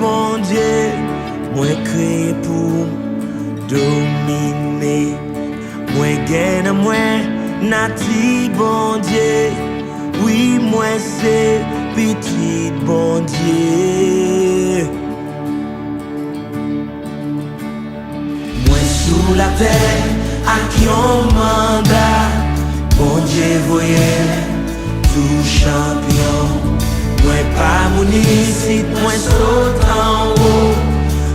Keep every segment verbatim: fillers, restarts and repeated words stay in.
Bondye, mwen kreye pou domine. Mwen gen nan mwen nati Bondye. Wi, mwen se pitit Bondye. Mwen sou latè ak yon manda. Bondye voye m tou chanpyon. Mwen pa moun isit, mwen sot anwo.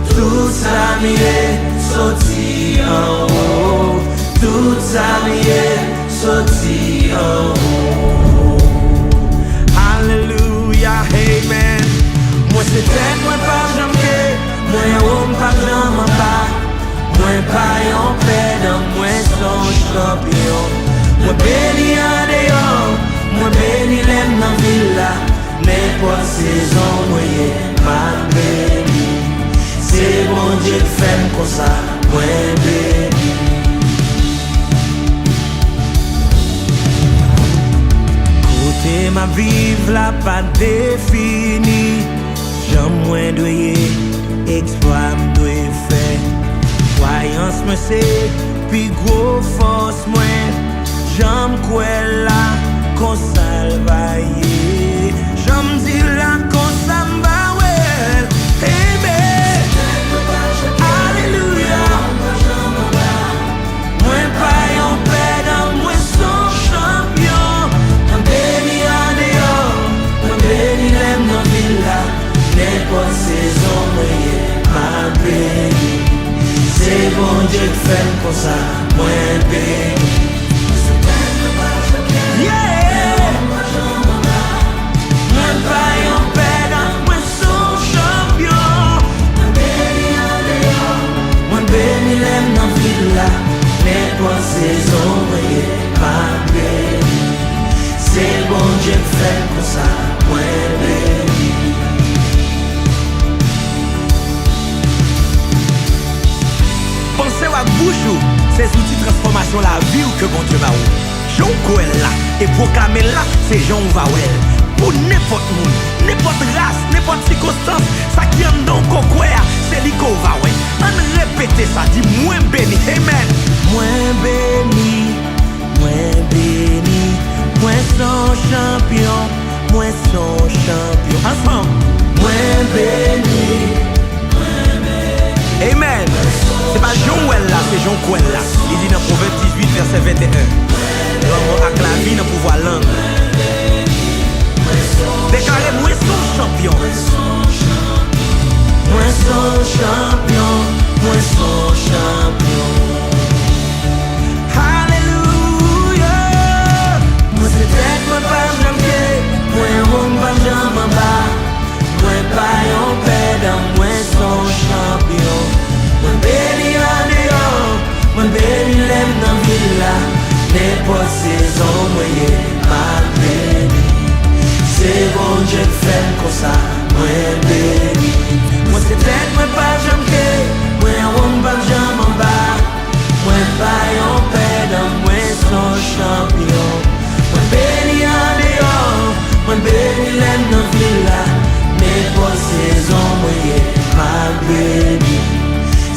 Tout sa m ye soti anwo. Tout sa m ye soti anwo. Alelouya, amen. Mwen se tèt, mwen p ap janm ke. Mwen anwo, m p ap janm anba. Mwen pa yon pèdan, mwen se yon chanpyon. Mwen beni andeyò, mwen beni lè m nan vil la. Nenpòt sezon mwen ye, m ap beni. Se Bondye k fè m konsa, mwen beni. Kote m ap viv la pa defini. Jan mwen dwe ye, eksplwa m dwe fè. Kwayans mwen se pi gwo fòs mwen. Jan m kwè l la, konsa l va ye. Jan m di l la, konsa m va wè l. Amen. Alelouya. Mwen pa yon pèdan, mwen se yon chanpyon. Mwen beni andeyò, mwen beni lè m nan vil la. Nenpòt sezon mwen ye, m ap beni. Se Bondye k fè m konsa, mwen beni. Yeah! Mwen pa yon pèdan, mwen se yon chanpyon. Mwen beni andeyò, mwen beni lè m nan vil la. Nenpòt sezon mwen ye, m ap beni. Se Bondye k fè m konsa, mwen beni. Panse w ak bouch ou, se zouti transfòmasyon lavi w ke Bondye ba ou. Jan w kwè l la e pwoklame l la, se jan w va wè l. Pou nenpòt moun, nenpòt ras, nenpòt sikonstans, sa ki anndan w ke w kwè a, se li ke w va wè. Ann repete sa, di, mwen beni. Amen. Mwen beni, mwen beni, mwen se yon chanpyon, mwen se yon chanpyon. Ansanm. Mwen beni. Amen. Se pa jan w wè l la, se jan w kwè l la. Li di nan Pwovèb dizuit, vèsè venteyen, lanmò ak lavi nan pouvwa lang. Deklare, mwen se yon chanpyon. Mwen se yon chanpyon. Mwen se yon chanpyon. Alelouya. Mwen se tèt, mwen p ap janm ke. Mwen anwo, m p ap janm anba. Mwen pa yon pèdan, mwen se yon chanpyon. Mwen beni andeyò, mwen beni lè m nan vil la. Nenpòt sezon mwen ye, m ap beni. Se Bondye k fè m konsa, mwen beni. Mwen se tèt, mwen p ap janm ke. Mwen anwo, m p ap janm anba. Mwen pa yon pèdan, mwen se yon chanpyon. Mwen beni andeyò, mwen beni lè m nan vil la. Nenpòt sezon mwen ye, m ap beni.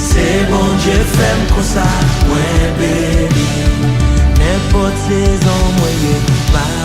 Se Bondye k fè m konsa, mwen beni. Nenpòt sezon mwen ye, m ap